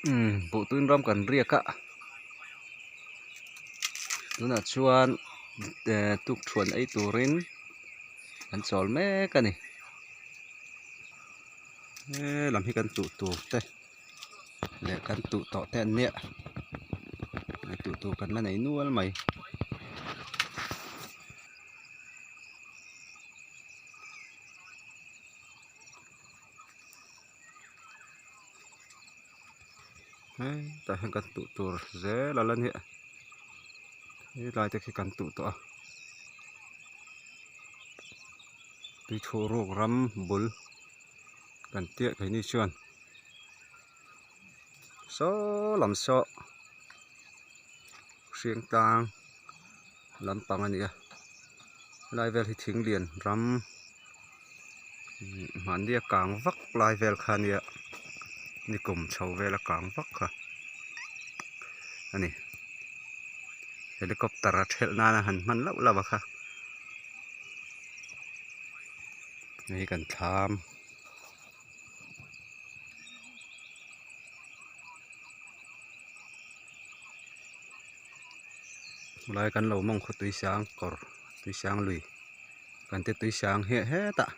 Umm buh tuin ram kan riak a tunah chuan eh tukthuan ei turin an chawl mek a ni he lam hi kan tuh tur te leh kan tuh tawh te an nia tuh tur kan la nei nual mai. Hetah hian kan tuh tur zel a la nia helai te khi kan tuh tawh a tuithuah ruk ram bul kan tiah keini chuan saw lam saw hriang tlang lampang a ni a helai vel hi thing lian ram mahni a kang vak lai vel kha a nia nikum chho vel a kang vak kha a ni helicopter a thelh nana han hman lauh lauh a kha hei hi kan thlam. Helai kan lo mawng khaw tuisang kawr tuisang lui kan ti tuisang hi hetah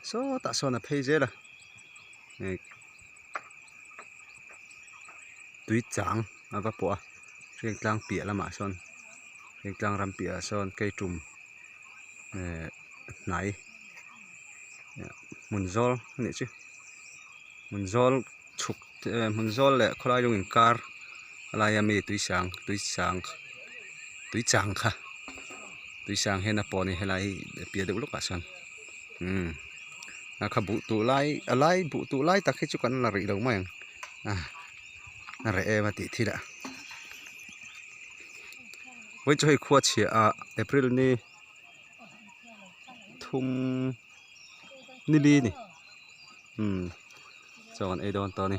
sawtah sawn a phei zel a hei tui chang a va pawh a heng tlang piah lamah sawn heng tlang ram piahah sawn keitum ehh hnai hmun zawl a nih chu hmun zawl chhuk hmun zawl leh khawlai lung inkar a laia mi tuisang tuisang tuichang kha tuisang hian a pawh a ni helai hi a piah deuh lawkah sawn umm a kha buh tuh lai a lai buh tuh lai tak hi chu kan la rih lo mai ang a a reh em a tih thil ah vawiin chu hei khua chhia ah april ni thum ni li a ni umm chaw kan ei dawn tawh a ni.